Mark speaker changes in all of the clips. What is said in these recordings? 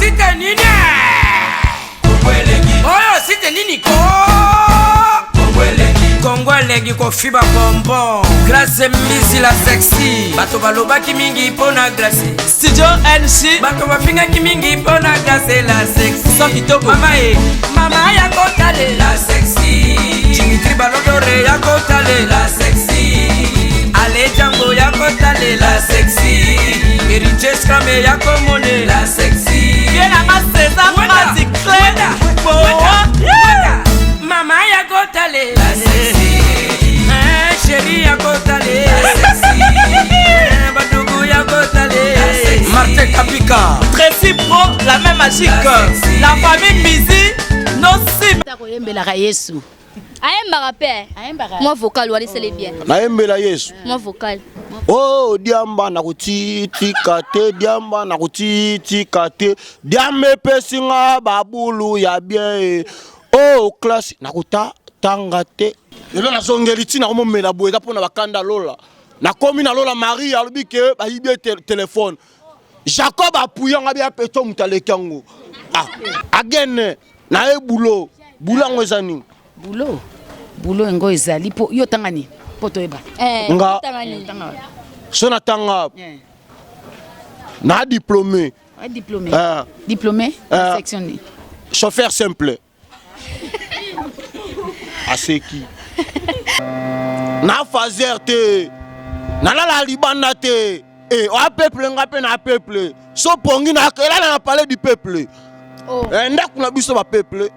Speaker 1: site nini? Oyo site nini ko? Kongo elengi kofiba bonbon. Grace Mbizi la sexy. Bato balobaki mingi mpo na Grace.
Speaker 2: Studio NC.
Speaker 1: Bato bafingaki mingi mpo na Grace la sexy.
Speaker 2: Son kitoko.
Speaker 1: Mama e, mama ya kotalela sexy. Dimitri Balodore ya kotalela sexy. Ale Django ya kotalela sexy. Héritier Scrame ya komonela sexy.
Speaker 2: Bien na nga César
Speaker 1: Wenda,
Speaker 2: Mazi Clé.
Speaker 1: wenda,
Speaker 2: Boa.
Speaker 1: wenda, wenda. Mama ya kotalela sexy. Eh, chérie ya kotalela sexy. Eh, badugu ya kotalela sexy.
Speaker 3: Martin Kapika.
Speaker 2: Tracy Pro, la main magique. La famille Mbizi, nos cibles.
Speaker 4: Koyembelaka Yesu.
Speaker 5: Ayembaka pe.
Speaker 4: Ayembaka.
Speaker 5: Moi vocal wana esali bien.
Speaker 6: Nayembela Yesu.
Speaker 5: Moi vocal.
Speaker 6: Oh diamba nakotitika te, diamba nakotitika te, diamba epesi nga babulu ya bien e. Oh classe nakota tanga te. Lelo nazongeli ntina komomela boye eza mpona bakanda lola. Nakomi na lola Marie alobi ke bayibi ye telefone. Jacob apuya nga bia peto moto aleki yango. Ah, agene na ye bulo. Bulo yango eza nini?
Speaker 4: Bulo. Bulo yango ezali po yo tanga nini? Po toyeba.
Speaker 5: Eh,
Speaker 6: Nga.
Speaker 5: tanga nini?
Speaker 6: So natanga
Speaker 4: Eh.
Speaker 6: na diplômé.
Speaker 4: Ouais, diplômé.
Speaker 6: Eh.
Speaker 4: Diplômé?
Speaker 6: Eh.
Speaker 4: Section nini?
Speaker 6: Chauffeur simple. Aseki. Na fazer te. Nalala libanda te. Eh, oa peuple nga pe na peuple. So pongi na elala na palais du peuple.
Speaker 5: Oh.
Speaker 6: Eh, ndako na biso ba peuple.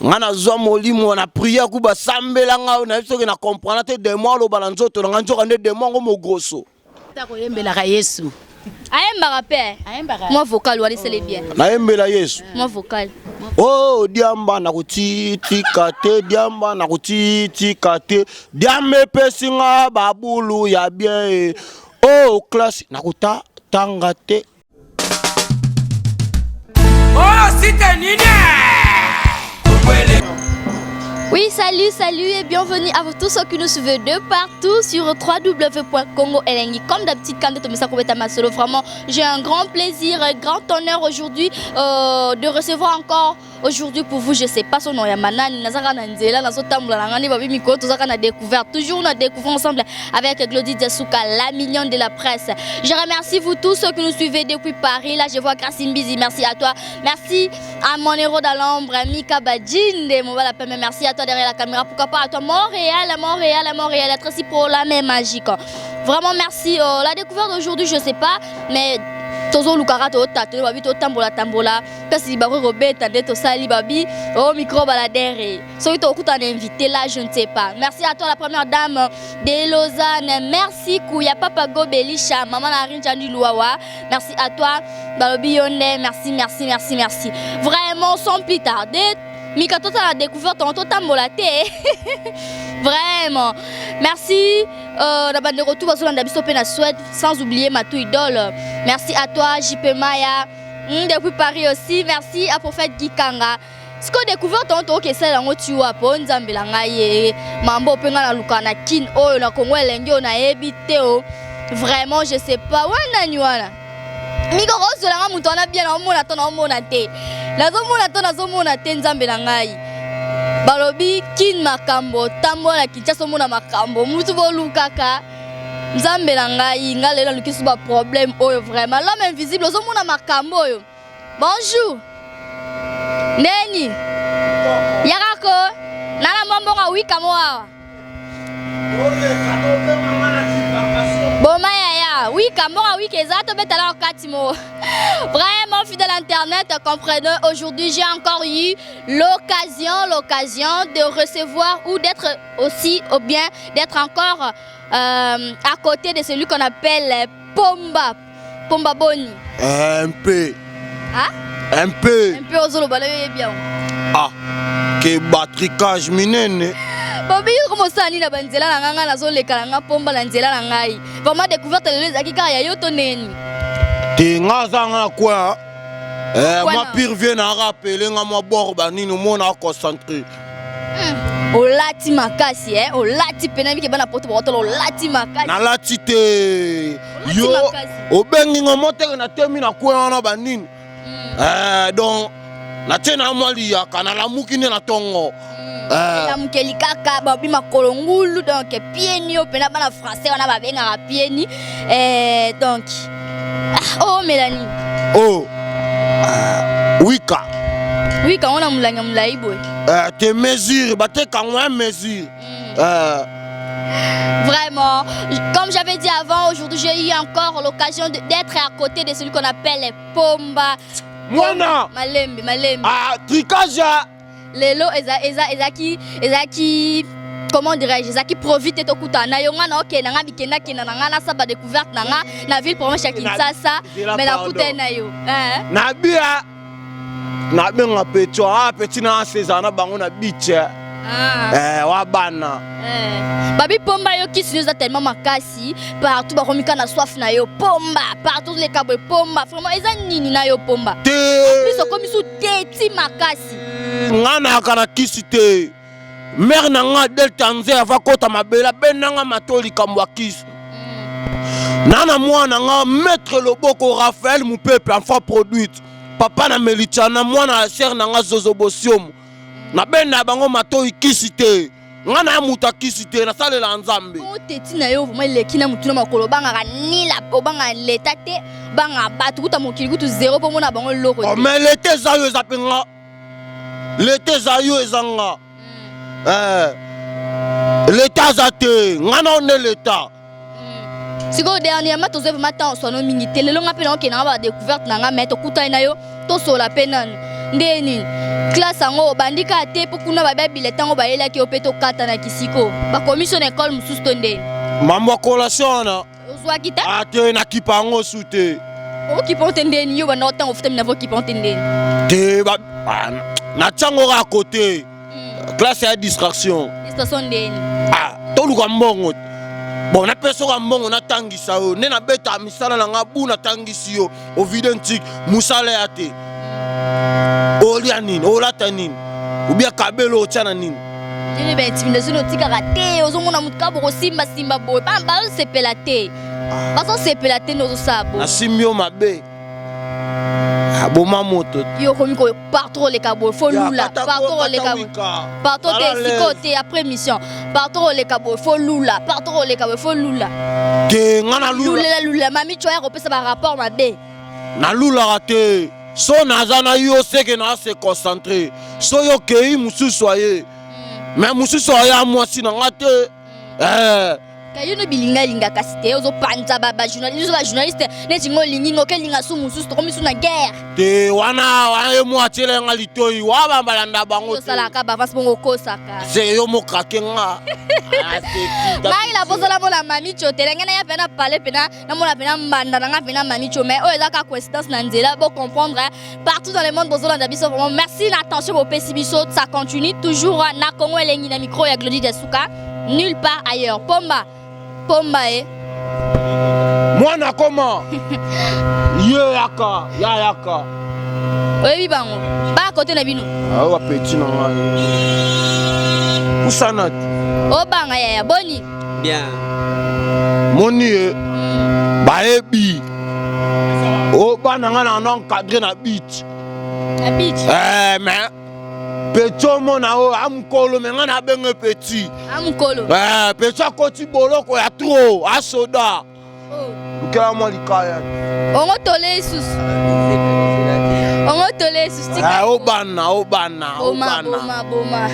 Speaker 6: Nga nazwa molimo na prière ku basambela nga na biso ke na comprendre te démon aloba na nzoto na nga nzoka nde démon ngo mogroso.
Speaker 4: Koyembelaka Yesu.
Speaker 5: Ayembaka pe.
Speaker 4: Ayembaka.
Speaker 5: Moi vocal wana esali bien.
Speaker 6: Nayembela Yesu.
Speaker 5: Moi vocal.
Speaker 6: Oh diamba nakotitika te, diamba nakotitika te, diamba epesi nga babulu ya bien e. Oh classe nakota tanga te.
Speaker 1: Oyo site nini?
Speaker 5: Oui, salut, salut et bienvenue à vous tous ceux qui nous suivez de partout sur www.congoelengi. Comme d'habitude, quand Tomisa Kobeta Masolo, vraiment, j'ai un grand plaisir, un grand honneur aujourd'hui de recevoir encore aujourd'hui pour vous, je sais pas son nom, Yamanani, Nazara Nanzela, Nazo Tambola, Nangani, Babi Miko, Tozaka na découvert. Toujours on a découvert ensemble avec Glody Diasuka, la mignonne de la presse. Je remercie vous tous ceux qui nous suivez depuis Paris. Là, je vois Grace Mbizi, merci à toi. Merci à mon héros dans l'ombre, Mika Badjinde, mon la paix, merci à toi derrière la caméra. Pourquoi pas à toi, Montréal, Montréal, Montréal, être ici pour la main magique. Vraiment merci. La découverte d'aujourd'hui, je sais pas, mais tozo lukaka to tato babi to tambola tambola kasi bako kobeta nde tosali babi au micro baladere soki tokuta na invité là, je ne sais pas. Merci à toi la première dame de Lausanne, merci Kouya Papa Gobelisha, maman na Rinjani Luawa, merci à toi balobi yonde, merci, merci, merci, merci. Vraiment sans plus tarder, Mika tota la découverte on tambola te. Vraiment merci na bande retour bazolanda biso pe na Suède, sans oublier Matou Idole. Merci à toi JP Maya depuis Paris aussi. Merci à Prophète Gikanga. Ce qu'on découvert tant que ça yango tu vois po nzambe la ngai mambo pe nga na luka na kin oyo na Congo elengi oyo na yebi te o. Vraiment je sais pas wana ni wana. Miko rozola nga mutu wana bien na omona to na omona te. Nazomona to nazomona te nzambe la ngai. Balobi kin makambo tambola na Kinshasa omona makambo mutu bolukaka nzambe na ngai nga lelo naluki su ba problème oyo vraiment l'homme invisible ozomona makambo oyo. Bonjour. Neni. Yakako. Nana mbongo wika mo awa. Boma yaya, wika mbongo wika eza to betala kati mo. Vraiment fidèle internet, comprenez, aujourd'hui j'ai encore eu l'occasion de recevoir ou d'être aussi ou bien d'être encore à côté de celui qu'on appelle Pomba. Pomba Boni.
Speaker 6: Un peu.
Speaker 5: Hein?
Speaker 6: Un peu.
Speaker 5: Un peu ozolo bala yo bien.
Speaker 6: Ah, ke batricage minene.
Speaker 5: Bobi comment ça ni na banzela na nganga nazo leka na nga pomba na nzela na ngai. Vraiment découverte lelo ezaki kaka ya yo to neni.
Speaker 6: Te nga za nga quoi?
Speaker 5: Quoi
Speaker 6: Moi
Speaker 5: na?
Speaker 6: pire vient na rappeler nga moi bord ba nini mona concentré.
Speaker 5: Olati makasi eh, olati pena bike bana poto bakotala olati makasi.
Speaker 6: Nalati te.
Speaker 5: Olati
Speaker 6: Yo
Speaker 5: makasi.
Speaker 6: obengi nga moteke na temi na kwe wana ba nini. Donc natie na mwa liyaka, nalamuki nde na ntongo.
Speaker 5: Elamukeli kaka babi makolo ngulu, donc pieni oyo mpena bana français wana babengaka pieni. Donc ah, omela nini?
Speaker 6: Oh, ah, wika.
Speaker 5: Wika ngo na molangi ya molai boye?
Speaker 6: Te, mesure batekango ya mesure.
Speaker 5: Vraiment, comme j'avais dit avant, aujourd'hui j'ai eu encore l'occasion d'être à côté de celui qu'on appelle Pomba.
Speaker 6: Mwana.
Speaker 5: Malembe, Malembe.
Speaker 6: Ah, tricage ya
Speaker 5: Lelo eza eza ezaki ezaki, comment dirais-je, ezaki profite tokutana na yo. Nga na okende nga bikendakenda na nga, nasala badécouverte na nga na ville province ya Kinshasa.
Speaker 6: Zela,
Speaker 5: mais
Speaker 6: pardon.
Speaker 5: nakutani na yo. Hein?
Speaker 6: Nabia nabenga petit, ah, petit na César na bango na beach.
Speaker 5: Ah.
Speaker 6: Wa bana.
Speaker 5: Babi Pomba, yo kisi eza tellement makasi, partout bakomi kaka na soif na yo Pomba, partout leka boye Pomba. Vraiment, eza nini na yo Pomba?
Speaker 6: Te.
Speaker 5: Biso okomi su teti makasi.
Speaker 6: Nga nayaka na kisi te. Mare na nga Delta Nze ava kota mabele, abendanga mato likambo ya kisi na mwana nga maître loboko Raphaël Mopepe, enfant produite papa na Melitiana, mwana ya sere na nga Zozo Bosiomo. Nabenda bango matoi, kisi te. Nga na ya moto akisi te, nasalela Nzambe.
Speaker 5: O teti na yo vraiment eleki na motu na makolo. Obangaka nila, obangaka leta te, obangaka bato kuta mokili kutu zéro mpo mona bango eloko
Speaker 6: Oh,
Speaker 5: te.
Speaker 6: mais leta eza yo, eza mpe nga. Leta eza yo, eza nga. Leta aza te, nga na nde leta.
Speaker 5: Sikoyo dernièrement tozwi vraiment temps oswano mingi te. Lelo nga mpe naokende nga badécouverte na nga, mais tokutani na yo, tosola mpe nanu nde nini. Classe yango obandi kaka te, mpo kuna babia bilete yango bayelaki yo mpe tokatanaki. Sikoyo bakomi so na ekole mosusu to ndeni?
Speaker 6: Mambo ya collation wana.
Speaker 5: Ozwaki te?
Speaker 6: Ah te, nakipa yango su te.
Speaker 5: Okipa te ndeni? Yo banda otango ofutami na okipa te ndeni?
Speaker 6: Te, natiango kaka kote. Classe ya distraction.
Speaker 5: Distraction ndeni?
Speaker 6: Ah, toluka mbongo. Bon, napesa mbongo, natangisa yo nde nabeta misala na nga bu, natangisi yo, ovide ntiki mosala ya te. Olia nini? Olata nini? Obia kabelo otya na nini?
Speaker 5: Nini baintimidation otikaka te? Ozomona motu kaka bokosimbasimba boye, bana bazosepela te, bazosepela te nde ozosala boye.
Speaker 6: Nasimbi yo mabe, aboma moto.
Speaker 5: Yo okomi ko partout oleka boye, faut lula partout oleka boye, partout te. Sikoyo te, après mission, partout oleka boye, faut lula partout oleka boye, faut lula.
Speaker 6: Te, nga na lula.
Speaker 5: Lulela, lula mami tso ya kopesa barapport mabe.
Speaker 6: Nalulaka te. So naza na yo, seke na se concentre. So yo okei, mosusu aye, mais mosusu aya mwasi na nga te.
Speaker 5: Ka yo no bilingalinga kasi te, ozopanza bajournaliste, bajournaliste neti ngo olingi ngo okelinga su mosusu, tokomi su na guerre.
Speaker 6: Te, wana wana ye mo atiela nga litoi wa balanda bango te.
Speaker 5: Osalaka baavance bongo, okosaka.
Speaker 6: Se yo mokrake nga.
Speaker 5: Ngai na posa namona mami tio te, ndenge naya mpe na pale mpena namona mpena mbanda na nga mpena mami tio, mais oyo eza kaka coïncidence na nzela. Bocomprendre, partout dans le monde bozolanda biso, vraiment merci na attention bopesi biso. Ça continue toujours na Congo Elengi, na micro ya Glodi Dasuka, nulle part ailleurs. Pomba, Pomba e.
Speaker 6: Mwana koma ye yaka ya yaka.
Speaker 5: Oyebi bango bakote na bino?
Speaker 6: Awa petit na ngai kusana te.
Speaker 5: Obanga yaya, boni?
Speaker 1: Bien.
Speaker 6: Moni ye bayebi o bana nga na encadré na beach.
Speaker 5: Na beach.
Speaker 6: Mais petit omona oyo amokolo, mais nga nabenge petit.
Speaker 5: Amokolo.
Speaker 6: Petit akoti boloko ya trop, asoda. Lukela mwa likaya.
Speaker 5: Ongo tole lisusu, ongo tole lisusu.
Speaker 6: Obana, obana.
Speaker 5: Boma.
Speaker 6: Obana.
Speaker 5: Boma, boma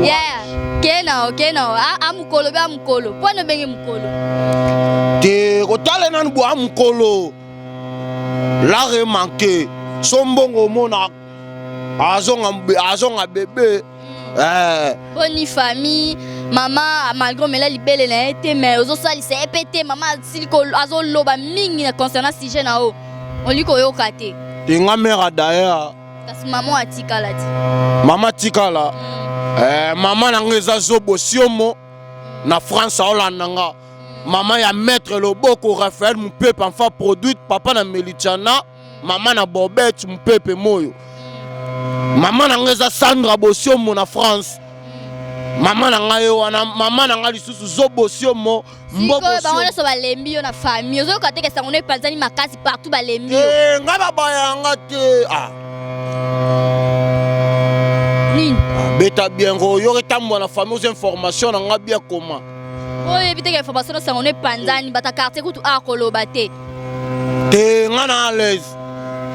Speaker 5: yaya, kena okena amokolo be amokolo mpo na obenge mokolo.
Speaker 6: Te, kotala nanu bo amokolo la remanke so mbongo omona azonga, azonga bebe.
Speaker 5: Boni famille? Mama, malgré omela libele na ye te, mais ozosalisa ye mpe te. Mama asili azoloba mingi na concernant sujet na yo, olingi koyoka te.
Speaker 6: Te, nga mare d'ailleurs.
Speaker 5: Kasi mama atikala te.
Speaker 6: Mama tikala. Mama na nga eza Zobo Siomo na France, aolanda nga. Mama ya maître loboko Raphaël Mopepe, enfant produite papa na Melitiana, mama na Bobet Mopepe moyo. Mama na nga eza Sandra Bosiomo na France. Mama na ngai ye wana, mama na ngai lisusu zobosiomo.
Speaker 5: Sikoyo bango nyonso balembi yo na famille, ozoyoka te ke sango no epanzani makasi partout, balembi yo.
Speaker 6: Eh, ngai babaya nga te. Ah.
Speaker 5: Nini?
Speaker 6: Ah, beta bien ko yoka etambwa na famille oza information na nga bien koma.
Speaker 5: Oyebi te ke information no sango no epanzani, bata quartier kutu akoloba te.
Speaker 6: Te nga na à l'aise.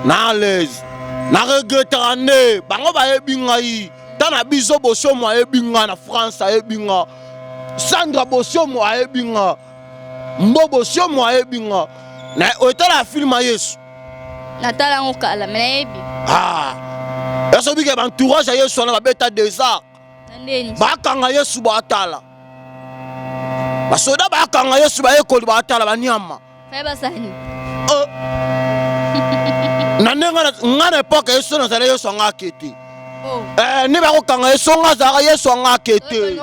Speaker 6: Na à l'aise. Na regrettaka nde bango bayebi ngai. Ta na biso bosomo ayebi nga na France ayebi nga. Sandra Bosiomo ayebi nga. Mbo Bosiomo ayebi nga. Na otala film ya Yesu.
Speaker 5: Natala yango kala mais nayebi.
Speaker 6: Ah. Yaso bike ba entourage ya Yesu wana babeta désert.
Speaker 5: Na ndeni.
Speaker 6: Bakanga Yesu batala. Basoda bakanga Yesu bayekoli batala banyama.
Speaker 5: Faye basani.
Speaker 6: Oh. Na ndenge nga na epoque Yesu nazala Yesu anga akete.
Speaker 5: Oh.
Speaker 6: Eh, nde bakokanga ye songa azalaka yesu anga akete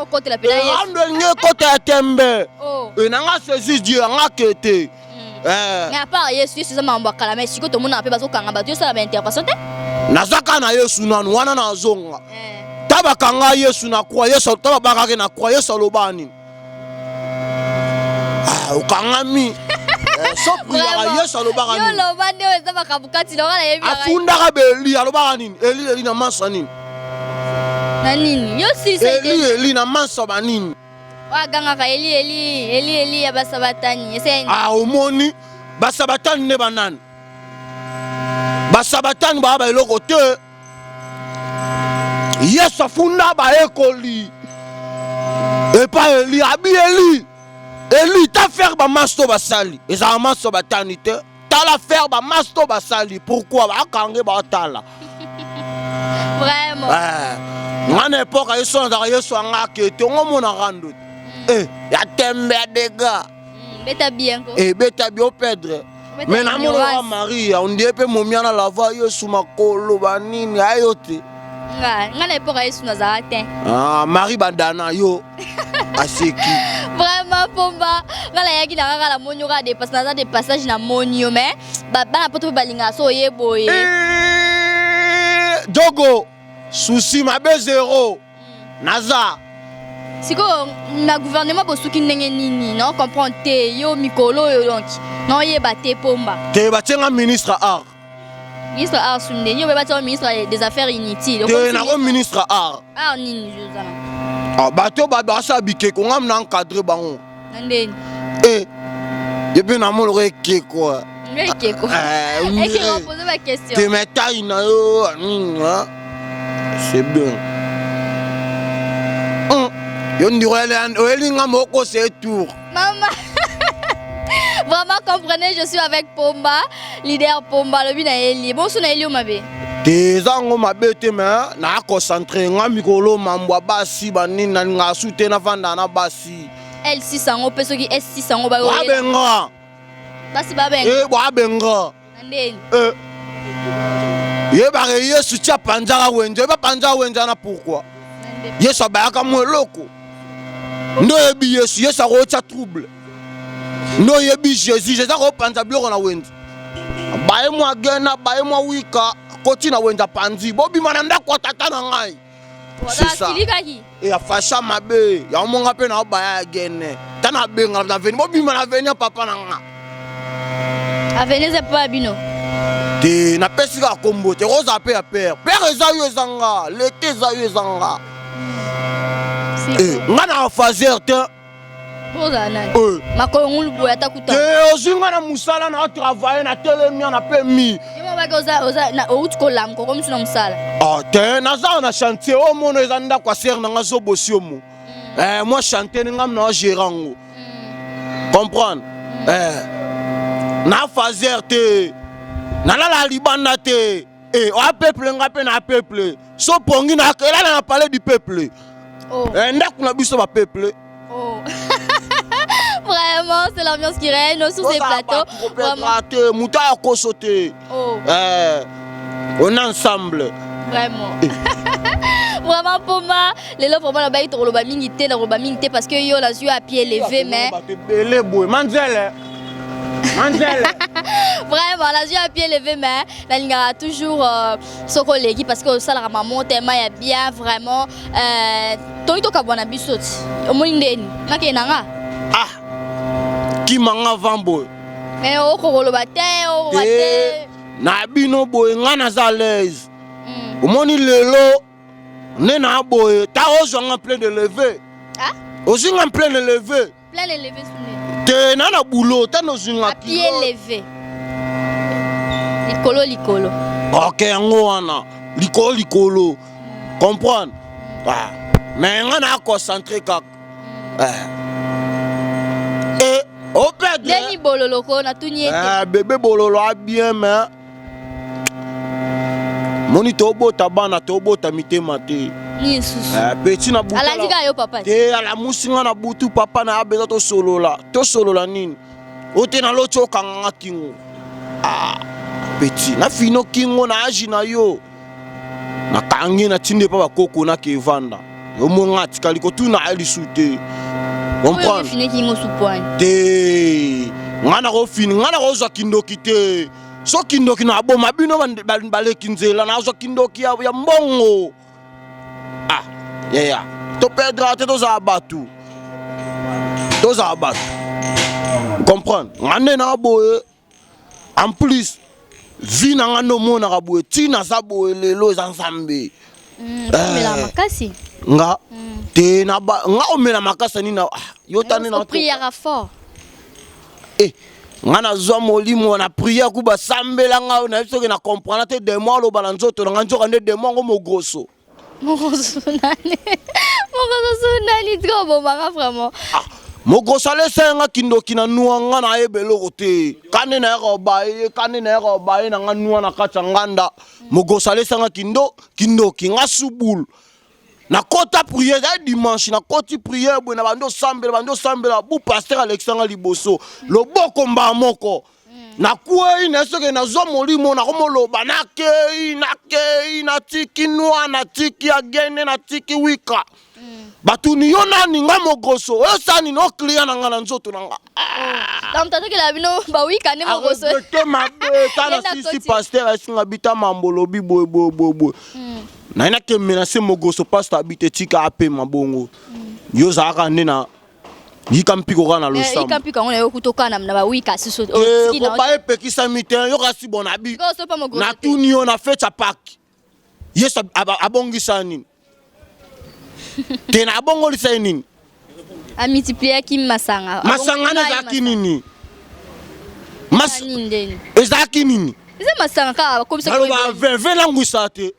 Speaker 6: ando elingi ekota ya tembe
Speaker 5: oh.
Speaker 6: e nanga saisi dieu anga akete
Speaker 5: hmm. eh. Mais à part Yesu, Yesu eza makambo ya kala, mais sikoyo tomonaka mpe bazokanga bato, yosala ba intervention te.
Speaker 6: Naza kaka na Yesu nanu wana nazonga.
Speaker 5: Eh.
Speaker 6: Ta bakanga Yesu na croix, Yesu ta babakaki na croix, Yesu aloba nini? Ah, okangami eh, so priaka Yesu alobaka
Speaker 5: nini? Yo loba nde eza makambo kati na wana yebi.
Speaker 6: Afundaka beli alobaka nini? Eli eli na mansa nini?
Speaker 5: Na nini? Yo sisa
Speaker 6: Eli eli na mansa ba nini?
Speaker 5: Oyo agangaka Eli Eli Eli Eli ya basabatani ese.
Speaker 6: Ah omoni basabatani nde banani? Basabatani baa ba eloko te. Yesu afunda bayekoli epai Eli abi Eli Eli ta faire bamasto basali ezala maso batani te tala faire bamasto basali pourquoi bakange batala
Speaker 5: Vraiment.
Speaker 6: Eh, nga na epoka yesu nazalaka yesu anga akete ongo mona rando te mm. eh, ya tembe ya dega
Speaker 5: mm, beta bien ko
Speaker 6: eh, beta bien pedre me namona wa maria ondie mpe momia na lava yesu makolo banini ayo te
Speaker 5: nga nga na epoka yesu nazalaka te
Speaker 6: ah, marie bandana yo aseki
Speaker 5: vraiment pomba nga nayaki na kaka namoni yo kaka depasse naza de passage namoni yo mais bana poto mpe balingaka so oye boye
Speaker 6: eh, jogo susi mabe zero naza
Speaker 5: sikoyo na gouvernement bosuki ndenge nini na comprendre te yo mikolo oyo donc naoyeba te pomba
Speaker 6: te batie nga ministre art
Speaker 5: ministre art sunde yo batia ministre des affaires inutiles
Speaker 6: te nako ministre art
Speaker 5: art nini jozana
Speaker 6: ah, bato basala bikeko nga na encadre bango
Speaker 5: na ndeni
Speaker 6: eh ye mpe namoloko ekeko
Speaker 5: ekeko
Speaker 6: eh,
Speaker 5: ekeko pose ba question
Speaker 6: te mais taille na yo nini c'est bien yo ndiro oyeli nga moko c'est tour
Speaker 5: mama Vraiment, comprenez, je suis avec Pomba, leader Pomba, lobi na Eli. Bonsoir na Eli mabe.
Speaker 6: Te eza yango mabe te me na concentre nga mikolo mambo ya basi banini nalinga su te navanda na basi.
Speaker 5: L6 yango mpe soki S6 yango
Speaker 6: babenga
Speaker 5: basi babenga
Speaker 6: eh, babenga
Speaker 5: na ndeni
Speaker 6: eh. yebaka yesu ti apanzaka wenze oyebi apanzaka wenze wana pourkui yesu abayaka mwa eloko nde oyebi yesu yesu akotya trouble nde oyebi jésus jésus akopanza biloko na wenze baye mwa gena baye mwa wika koti na wenze apanzi bobima na ndako ya tata na ngai
Speaker 5: C'est ça.
Speaker 6: E afasha mabe yango monga mpe na obaya ya gene ta na benga na veni bobima na veni ya papa na nga
Speaker 5: aveni eza papa bino
Speaker 6: te napesi kaka kombo te kozala mpe ya pere pere eza yo eza nga lete eza yo eza nga eh, nga na fazer te
Speaker 5: ozala nani
Speaker 6: eh.
Speaker 5: makolo ngulu boye ata kuta
Speaker 6: te ozwi nga na mosala na otravaille na telemi na pemi
Speaker 5: outi kolamuka okomisi na mosala
Speaker 6: ah, te naza na chantier oyo mono eza ndako ya sere na nga zobosi omo mm. eh, mwa chantier nga na ogere yango mm. comprendre mm. eh, na fazer te nalala libanda te Eh, oa peuple nga mpe na peuple so pongi na elala na palais du peuple
Speaker 5: oh.
Speaker 6: Eh, ndako na biso ba peuple
Speaker 5: oh. Vraiment, c'est l'ambiance qui règne sur ces plateaux.
Speaker 6: Vraiment. te moto akoso te
Speaker 5: oh.
Speaker 6: eh, on est ensemble
Speaker 5: vraiment eh. vraiment poma lelo vraiment nabaki tokoloba mingi te nakoloba mingi te parce que yo nazwi à pied levé mais
Speaker 6: bato ebele boye manzele. Manzele.
Speaker 5: Vraiment, nazwi à pied levé, mais nalingaka toujours soki oleki parce que osalaka mamo tema ya bien vraiment. Toyi tokabwana biso ti omoni ndeni nakende na nga.
Speaker 6: Ah, kimanga van boye.
Speaker 5: Mais okokoloba te, okoka te.
Speaker 6: Na bino boye, nga naza à l'aise. Omoni lelo nde na boye ta ozwanga plein de levé.
Speaker 5: Ah?
Speaker 6: Ozwi nga plein de levé.
Speaker 5: Plein de levé sune.
Speaker 6: Te, na boulot ta nozwi nga
Speaker 5: à pied levé, likolo likolo.
Speaker 6: Ok, yango wana likolo likolo, comprendre. Ah. Mais nga na concentré kaka. Eh. E operdre.
Speaker 5: Ndeni bololo ko natuni ete.
Speaker 6: Eh, bébé bololo a bien, mais moni tobota bana, tobota mitema te.
Speaker 5: Nini susu?
Speaker 6: Eh, petit na butu.
Speaker 5: Alandi kaka yo papa.
Speaker 6: Te, alamusi nga na butu, papa na abeza tosolola. Tosolola nini? O te, naloti okanganga kingo. Ah, petit nafino kingo na agi na yo, nakangi, natindi epa bakoko, nake evanda yo monga atikali kotuna ye lisu te. Comprendre.
Speaker 5: Ofineki ngo supwani.
Speaker 6: Te, nga nakofini, nga nakozwa kindoki te. So kindoki na aboma bino baleki nzela, nazwa kindoki ya mbongo. Ah yeya, toperdre te, tozala bato, tozala bato, comprendre. Nga nde na boye, en plus vie na nga nde omonaka boye, ntina aza boye lelo eza Nzambe.
Speaker 5: Omela makasi.
Speaker 6: Nga te, na nga omela makasi nini? Ah, yo tani na
Speaker 5: Opriaka fort.
Speaker 6: Eh, nga nazwa molimo na prière ku basambela nga oyo, nayebi soki na comprendre te. Démon aloba na nzoto na nga, nzoka nde démon yango mogroso.
Speaker 5: Mokoso nani? Mokoso nani? Tika obomaka vraiment.
Speaker 6: Ah, mogroso alesa nga kindoki na nuwa, nga nayeba eloko te. Kande nayaka obaye, kande nayaka obaye na nga nuwa na kati ya nganda. Mogroso alesa nga kindoki, nga subulu nakota prière ya dimanche, nakoti prière boye na bandi osambela, bandi osambela bu, pasteur alekisanga liboso loboko mbaa moko, nakwei na soki nazwa molimo, nakomoloba nakei, nakei, natiki nwa, natiki agene, natiki wika. Batuni yo nani? Nga mogroso. Oyo osala nini? O client na nga na nzoto na nga.
Speaker 5: Donc tatokela bino bawika nde mokoso.
Speaker 6: Te, mabe tala.
Speaker 5: Ye na
Speaker 6: sisi
Speaker 5: koti.
Speaker 6: Pasteur asinga bita mambo, lobi boye boye boye boye, naye nakemela se mogroso. Pasteur abi te, tika apema bongo, yo ozalaka nde na yika mpiko kaka na losambo.
Speaker 5: Ika mpiko yango na yo kutoka na bawika susu.
Speaker 6: Koba epekisami te, yoka si bon abi. Natuni yo, na fête ya Pâques, Yesu abongisa nini te? Na abongolisa ye nini?
Speaker 5: Amultipliaki masanga.
Speaker 6: Masanga wana ezalaki nini?
Speaker 5: Nini ndeni?
Speaker 6: Ezalaki nini?
Speaker 5: Eza masanga kaka bakomisa.
Speaker 6: Naloba vin, vin langwisa te.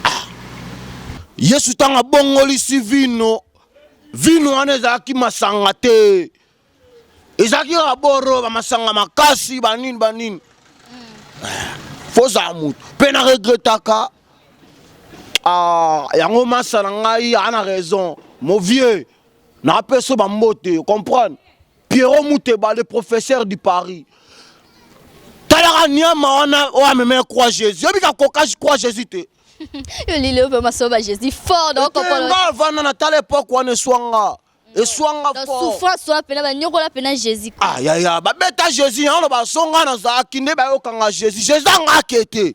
Speaker 6: Ah. Yesu ntango abongolisi vino, vino wana ezalaki masanga te, ezalaki kaka boro, bamasanga makasi, banini banini. Fozala motu mpe na regretaka. Ah, yango masa na ngai aa na raison, mon vieux, napesa bambote, comprendre. Pierrot Muteba, le professeur du Paris, talaka niama wana oyo amema croix Jésus, oyebika koka croix Jésus te.
Speaker 5: Yo lili oyo mpe masoba Jésus fort, donc comprendre.
Speaker 6: Nga avanda na tala époque wana, eswanga, eswanga
Speaker 5: Donc
Speaker 6: fort.
Speaker 5: Souffrance wana mpena banyokola mpena Jésus.
Speaker 6: Ah yaya, babeta Jésus yango na basonga, nazalaki nde bayokanga Jésus, Jésus anga ake te.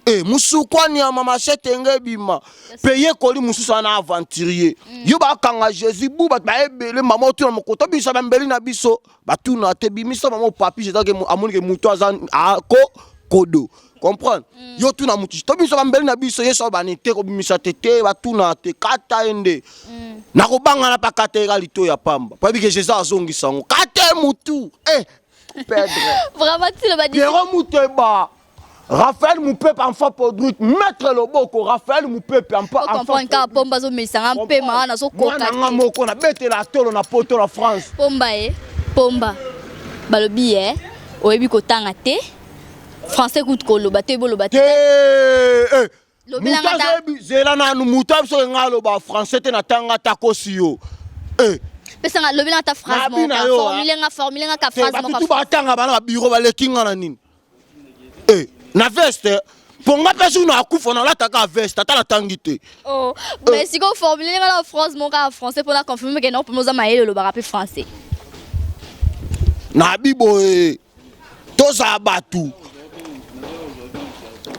Speaker 6: E mosuku anyama machete nge ebima mpe yekoli mosusu wana aventurier yo bakanga Jésus bu bato baebele mama otuna mokoto obimisa bambeli na biso, batuna te, bimisa mama opapi Jésus amoni ke moto aza ko kodo, comprendre. Yo tuna motu tobimisa bambeli na biso, Yesu abani te kobimisa te, te batuna te, kata ye nde nakobangana mpe akata ye ka lito ya pamba po yebi ke Jésus azongisa yango, kata ye mutu eh Pedre.
Speaker 5: Vraiment tilo ba.
Speaker 6: Pierrot Muteba, Raphaël Mupepe, enfant produit, maître loboko, Raphaël Mupepe, enfant
Speaker 5: Comprendre kaka pomba azomelisanga mpema wana azokoka.
Speaker 6: Mwana nga moko nabetela tolo na poto na France.
Speaker 5: Pomba ye pomba balobi ye oyebi kotanga te, français kutu koloba te, boloba te.
Speaker 6: Te eh.
Speaker 5: Lobelanga
Speaker 6: Moto azoyebi zela nanu, moto ayebi soki ngai aloba français te, natanga takosi yo eh.
Speaker 5: Pesanga, lobelanga ta phrase.
Speaker 6: Nabi na yo,
Speaker 5: moko, formule nga, formule nga ka
Speaker 6: te
Speaker 5: phrase
Speaker 6: bato
Speaker 5: moko.
Speaker 6: tu batanga bana babiro baleki nga na nini? Eh, na veste mpo nga mpe soki nakufa nalataka veste ata natangi te.
Speaker 5: Oh, mais sikoyo formule nga na phrase moko ya français mpona confirme ke non, mpe oza mayele, olobaka mpe français.
Speaker 6: Nabi boye tozala bato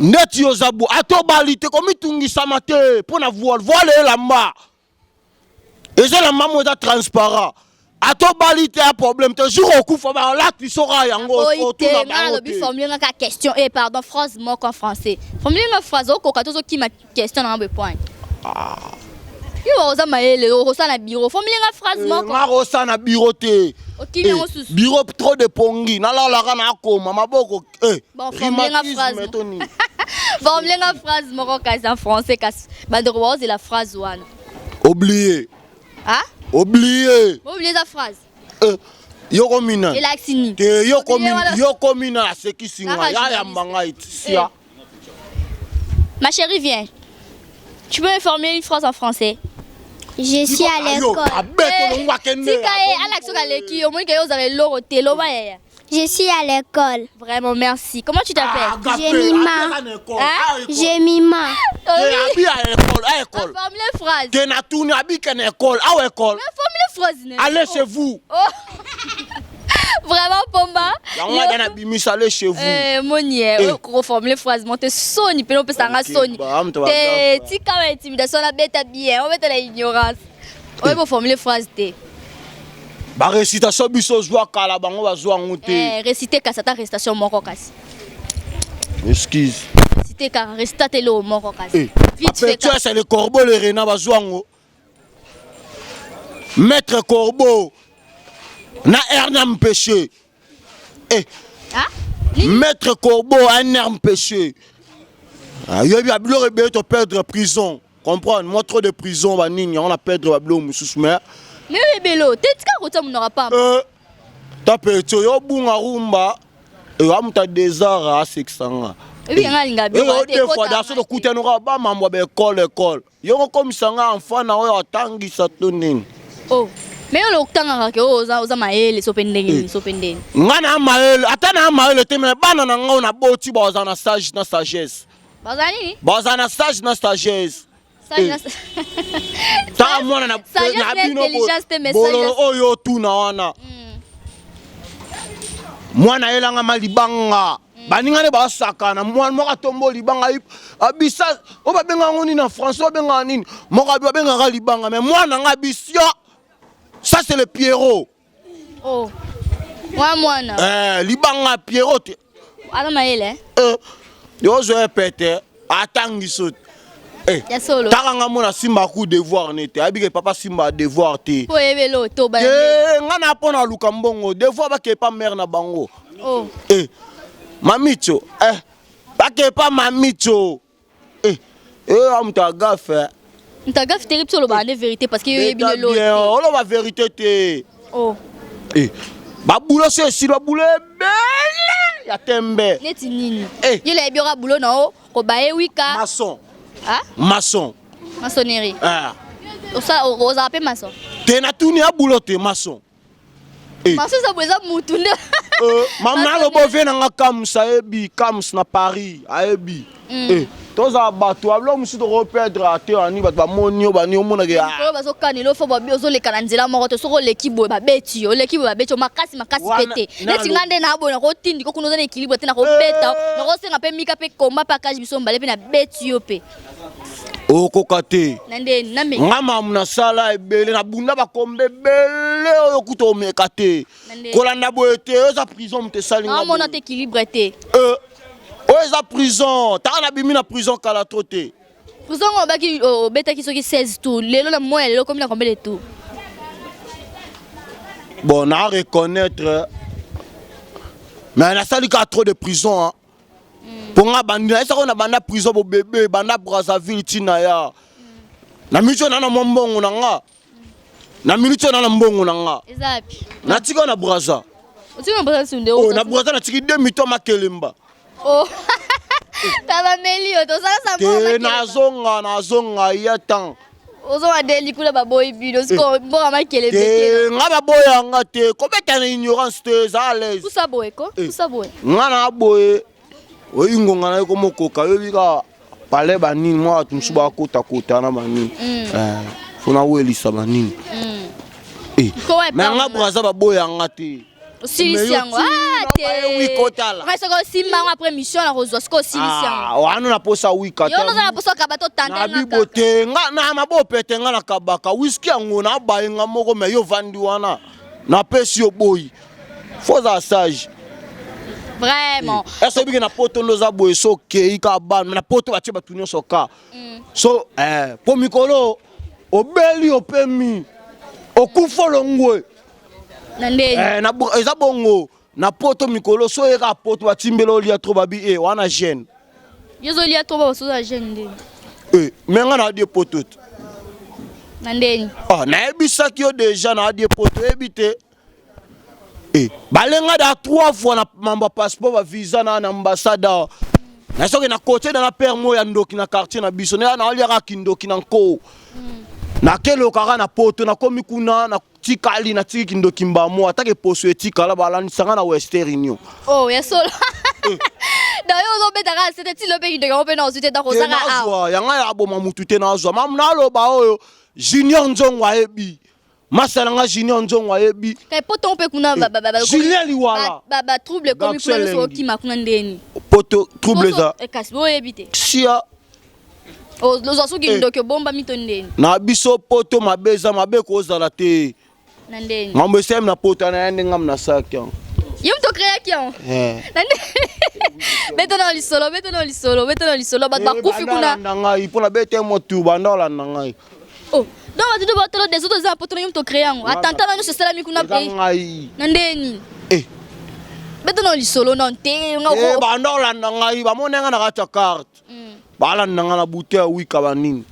Speaker 6: ndeti yo oza bo ata obali te komitungisama te mpo na voile voile elamba eza elamba mo eza transparent ata obali te ya problème te jour okufa balati soka yango
Speaker 5: otuna bango te formule nga ka question eh pardon phrase moko en français formule nga phrase okoka tozokima question na nga boye point ah. Yo oza mayele okosala na bureau formule nga phrase eh, moko
Speaker 6: nga kosala na bureau te
Speaker 5: okimi yango susu
Speaker 6: bureau trop de pongi nalalaka nakoma maboko eh,
Speaker 5: bon formule nga phrase formule nga phrase moko kasi en français kasi bandeko baozela phrase wana
Speaker 6: oublier
Speaker 5: ah
Speaker 6: oublier
Speaker 5: oublier eza phrase
Speaker 6: eh, yoko mina
Speaker 5: elakisi nini
Speaker 6: te yoko mina yoko mina asekisi nga yayamba ngai sia eh.
Speaker 5: Ma chérie, viens. Tu peux me formuler une phrase en français
Speaker 3: Je suis à l'école.
Speaker 5: Tika ye alakisi oka leki omoni ke yo ozala eloko te loba yaya.
Speaker 3: Je suis à l'école.
Speaker 5: Vraiment merci. Comment tu t'appelles
Speaker 3: ah, Jemima.
Speaker 5: Hein?
Speaker 3: Jemima.
Speaker 6: Abi à l'école, à l'école.
Speaker 5: Formule phrase.
Speaker 6: Te na tuni abi ke na école, à école.
Speaker 5: Formule phrase.
Speaker 6: Allez chez vous.
Speaker 5: Oh. Vraiment pomba.
Speaker 6: Yango wana na bimisa allez chez vous.
Speaker 5: Eh moni eh, eh. reformuler phrase monte soni pe opesa nga soni. Te tika ba intimidation na beta bien, obeta na ignorance. Oye bo formuler phrase te.
Speaker 6: Ba récitation biso zwa kala bango bazwa yango te.
Speaker 5: Eh réciter kasi ata récitation moko kasi.
Speaker 6: Excuse.
Speaker 5: Réciter kaka réciter te lo moko kasi.
Speaker 6: Eh. Vite fait. Tu c'est le corbeau le renard bazwa yango. Maître Corbeau na Ernam Péché. Eh.
Speaker 5: Ah?
Speaker 6: Maître Corbeau un arme péché. Ah, yobi biloko ebele to perdre prison. Comprendre moi trop de prison ba nini on a perdre ba biloko mosusu mais
Speaker 5: mais ebelo te tika kotia monoko pamba.
Speaker 6: Euh, ta petio yo bunga rumba ewa moto ya desart asekisa nga.
Speaker 5: Ebi nga linga
Speaker 6: biloko te. Deux fois dans ce kutano ba mambo ba école école. Yo okomisa nga enfant na oyo atangisa to nini?
Speaker 5: Oh. Mais yo lokutangaka ke oyo oza oza mayele so pe ndenge nini so pe ndenge.
Speaker 6: Nga na mayele ata na mayele te mais bana na nga oyo naboti baza na sage na sagesse.
Speaker 5: Baza nini?
Speaker 6: Baza na sage na sagesse.
Speaker 5: Sage na
Speaker 6: Tala mwana na na bino bololo oyo otuna wana. Mwana ayelanga ma libanga. Baninga ne basakana mwana moko atombo libanga abisa oyo babengaka yango nini na français babengaka nini moko abi babengaka libanga mais mwana nga abisio ça c'est le Pierrot
Speaker 5: oh mwa mwana
Speaker 6: eh, libanga Pierrot te
Speaker 5: aza mayele
Speaker 6: eh, yo ozwa pete atangi so Eh,
Speaker 5: ya solo
Speaker 6: taka nga mona simba ku devoir ne te ayebi ke papa simba devoir te
Speaker 5: po oyebeli oto ba
Speaker 6: eh, nga na mpo na luka mbongo devoir bakee pa mare na bango
Speaker 5: oh.
Speaker 6: eh, mamicho eh, bakee pa mamicho eh, eh, moto agafe
Speaker 5: moto agafe te biso olobaka nde vérité parce que yo oyebi lelo
Speaker 6: oloba vérité te
Speaker 5: oh.
Speaker 6: eh, babulo so esili babulo ebele ya tembe
Speaker 5: neti nini
Speaker 6: eh.
Speaker 5: yo nayebi oka bulo na o kobaye wika
Speaker 6: maçon
Speaker 5: ah?
Speaker 6: maçon
Speaker 5: maçonnerie
Speaker 6: ah.
Speaker 5: ozala mpe maçon
Speaker 6: te natuni ya bulo te maçon
Speaker 5: eh. maçon eza boye eza mutu nde
Speaker 6: euh, mama aloba ovie na nga kams ayebi kams na paris ayebi mm. eh, tozala bato abilo mosusu tokoperdre ate ani bato bamoni yo bani omonake
Speaker 5: ah. oyo bazokanela ofo babi ozoleka na nzela moko te soki oleki boye babeti yo oleki boye babeti yo makasi makasi mpe te neti ngai nde na boye nakotindika kuna oza na équilibre te nakobeta eh. nakosenga mpe mika mpe komba mpe akage biso mbale mpe nabeti yo mpe
Speaker 6: okoka te
Speaker 5: na nde name
Speaker 6: nga mamu nasala ebele nabunda bakombe ebele oyo kuta omeka te kolanda boye te oyo eza prison moto esali nga
Speaker 5: amona te équilibre te
Speaker 6: euh, oyo eza prison taka nabimi na prison kala trop te
Speaker 5: prison ngo obaki obetaki soki 16 tour lelo na moya lelo okomi na combien de tour
Speaker 6: bon na reconnaître mais nasali kaka trop de prison hein. mpo nga bandi nayesaka na banda prison bobebe banda brazzaville ntina ya na minute oyo na na mwa mbongo na nga na minute oyo na na mbongo na nga natika na braza
Speaker 5: oh,
Speaker 6: na braza natiki de mito makelemba
Speaker 5: oh.
Speaker 6: te nazonga nazonga ya temps
Speaker 5: ozonga nde likula baboyi bino sikoyo eh. mboka makelebe
Speaker 6: te nga baboya nga te kobeta na ignorance te eza à l'aise
Speaker 5: pusa boye ko eh. pusa boye
Speaker 6: nga na boye oyi ngonga na ye komokoka oyebi kaka palais banini mwa bato mosusu bakotakota na banini mm. eh, fo nawelisa banini mm. me nga braza baboya nga te.
Speaker 5: Osilisi yango. Ah te.
Speaker 6: Wika otala.
Speaker 5: Ngai soki osimba yango après mission na kozwa soki osilisi yango.
Speaker 6: Ah, wana na posa wika
Speaker 5: Yo oza na posa okaba to tanda
Speaker 6: na
Speaker 5: nga
Speaker 6: bibo
Speaker 5: kaka.
Speaker 6: te nga na mabopete nga nakabaka wiski yango nabaye nga moko me yo ovandi wana napesi yo boyi fo ozala sage.
Speaker 5: Vraiment.
Speaker 6: Ese obiki na poto nde oza boye so okei kaka bana na poto batie bato nyonso ka so mpo mikolo obeli opemi okufa olongwe.
Speaker 5: Na ndeni.
Speaker 6: Eza bongo na poto mikolo so oyeka poto batimbela olia tro babi e wana jeune.
Speaker 5: Yo ozolia trop ba basoza jeune ndeni.
Speaker 6: Me nga na adie poto te.
Speaker 5: Na ndeni.
Speaker 6: Ah, nayebisaki yo deja na adie poto oyebi te. Balenga da trois fois na mambo ya passeport ba visa na na ambassade awa. Na soki na kote na père mo ya ndoki na quartier na biso na aliaka kindoki na nko. Nakelokaka na poto nakomi kuna na tikali na tiki kindoki mbamo atake poso etikala balandisanga na Western Union.
Speaker 5: Oh, ya solo. Donc yo ozobetaka sete ti lope kindoki yango mpe na ozwi te donc
Speaker 6: Te
Speaker 5: ozaka awa.
Speaker 6: nazwa yanga ya aboma mutu te nazwa mamu naloba oyo Junior Nzongo ayebi masala nga Junior Nzongo ayebi.
Speaker 5: Kai poto mpe kuna
Speaker 6: Julien Liwala.
Speaker 5: ba trouble ekomi kuna
Speaker 6: Garçon
Speaker 5: nyonso
Speaker 6: elengi.
Speaker 5: okima kuna ndeni.
Speaker 6: Poto trouble eza
Speaker 5: Kasi boyebi te.
Speaker 6: sia.
Speaker 5: Ozwa soki ndoki obombami to ndeni.
Speaker 6: Na biso poto mabe eza mabe kozala te.
Speaker 5: Na ndeni.
Speaker 6: Ngambo esemi na poto na ya ndenge ngam na saki yango.
Speaker 5: Yo moto okreaki yango. Na nde beta na lisolo, beta na lisolo, beta na lisolo bato bakufi
Speaker 6: Banda
Speaker 5: kuna.
Speaker 6: olanda ngai mpo na bete motu banda olanda ngai.
Speaker 5: Oh, donc bato to batolo des autres eza na poto na yo moto ocrée yango. Attentat na nyonso esalami kuna
Speaker 6: Eza
Speaker 5: pe.
Speaker 6: ngai.
Speaker 5: Na ndeni. Beta na lisolo non te nga
Speaker 6: Banda olanda ngai bamoni nga na kati ya carte. Balanda nga na bute ya wika banini.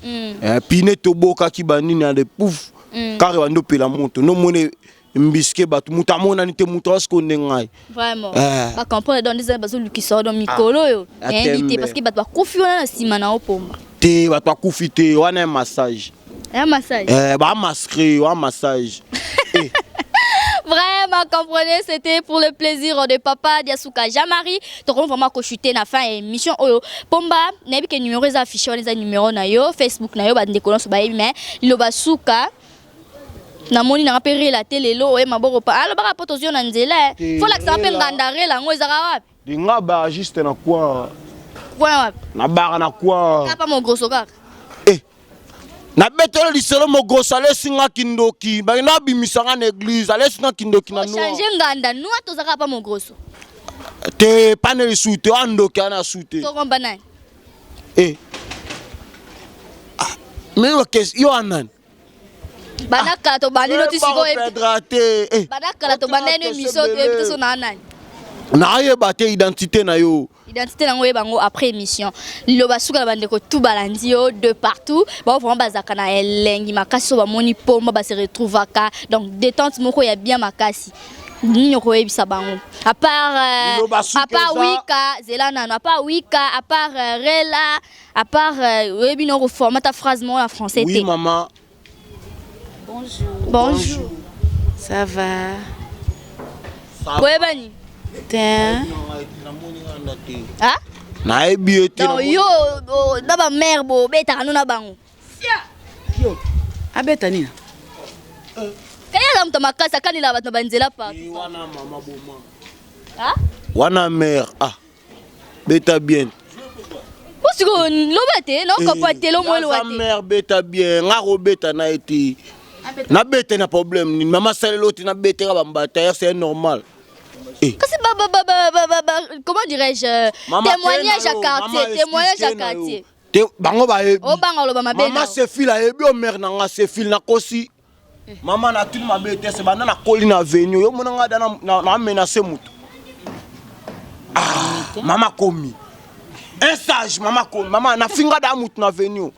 Speaker 6: Pine tobokaki banini ya de pouf. Kare bando pela moto. No mone mbiske bato moto amonani te moto asikonde ngai.
Speaker 5: Vraiment. Ba comprendre donc des bazolukisa donc mikolo oyo. Nayebi te parce que bato bakufi wana na nsima na opomba.
Speaker 6: Te bato bakufi te wana ya massage.
Speaker 5: Ya massage.
Speaker 6: Ba masqué wa massage.
Speaker 5: Vraiment, comprenez, c'était pour le plaisir de papa Diasuka Jean-Marie. Donc, on vraiment chuter na fin émission oyo. Pomba, nayebi que numéro eza affiché wana eza numéro na yo, Facebook na yo ba ndeko nyonso bayebi mais liloba suka namoni nanga mpe rela te lelo oye maboko pa alobaka po tozwi yo na nzela eh. Fo lakisaka mpe nganda rela yango ezaka wapi?
Speaker 6: Linga ba juste na kwa.
Speaker 5: Kwa wapi?
Speaker 6: Na bara na kwa.
Speaker 5: Kapa mogroso kaka.
Speaker 6: Na betelo lisolo mogroso alesi nga kindoki bakenda abimisa nga na église alesi nga kindoki na noa.
Speaker 5: Change nganda noa tozaka pa mogroso.
Speaker 6: Te pane lisu te andoki ana su te.
Speaker 5: Tokomba nani?
Speaker 6: Ah, mais yo kes yo anani?
Speaker 5: Banda kala tobandi no ti sikoyo
Speaker 6: Pedra te.
Speaker 5: Banda kala tobandi no émission toyebi te so na nani.
Speaker 6: Nayeba te identité na yo.
Speaker 5: Identité nango oyeba yango après émission. Liloba suka na bandeko tout balandi yo de partout. Bao vraiment bazaka na elengi makasi so bamoni pomba ba se retrouvaka. Donc détente moko ya bien makasi. Nini okoyebisa bango? À part
Speaker 6: Liloba suka
Speaker 5: à part
Speaker 6: eza-
Speaker 5: Wika, zela nano, à part Wika, à part Rela, à part oyebi no reformat ta phrase moko na français
Speaker 6: Oui
Speaker 5: te.
Speaker 6: maman.
Speaker 4: Bonjour.
Speaker 5: Bonjour.
Speaker 4: Ça va?
Speaker 5: Boyebani?
Speaker 4: Te.
Speaker 5: Ah?
Speaker 6: Nayebi ye te.
Speaker 5: Donc yo na ba mère bo betaka no na bango.
Speaker 4: Yo. Abeta nini?
Speaker 5: Kaya la moto makasi akanela bato na banzela partout.
Speaker 6: Wana mama boma.
Speaker 5: Ah?
Speaker 6: Wana mère ah. Beta bien.
Speaker 5: Po sikoyo loba te, na okopa te lo mwelo wa te.
Speaker 6: Mère beta bien, nga kobeta na ye te. Na beta na problème nini? Mama salelo te na beta ka bambata, c'est normal.
Speaker 5: Kasi ba ba ba ba ba ba comment dirais-je témoignage à quartier, témoignage à quartier.
Speaker 6: Te bango ba yebi.
Speaker 5: O banga loba mabe.
Speaker 6: Mama Sefil ayebi o mère na nga Sefil na kosi. Mama na tuni mabe te se banda na koli na avenue yo mona nga da na menacer mutu. Ah, mama komi. Un sage mama komi. Mama na finga da mutu na avenue.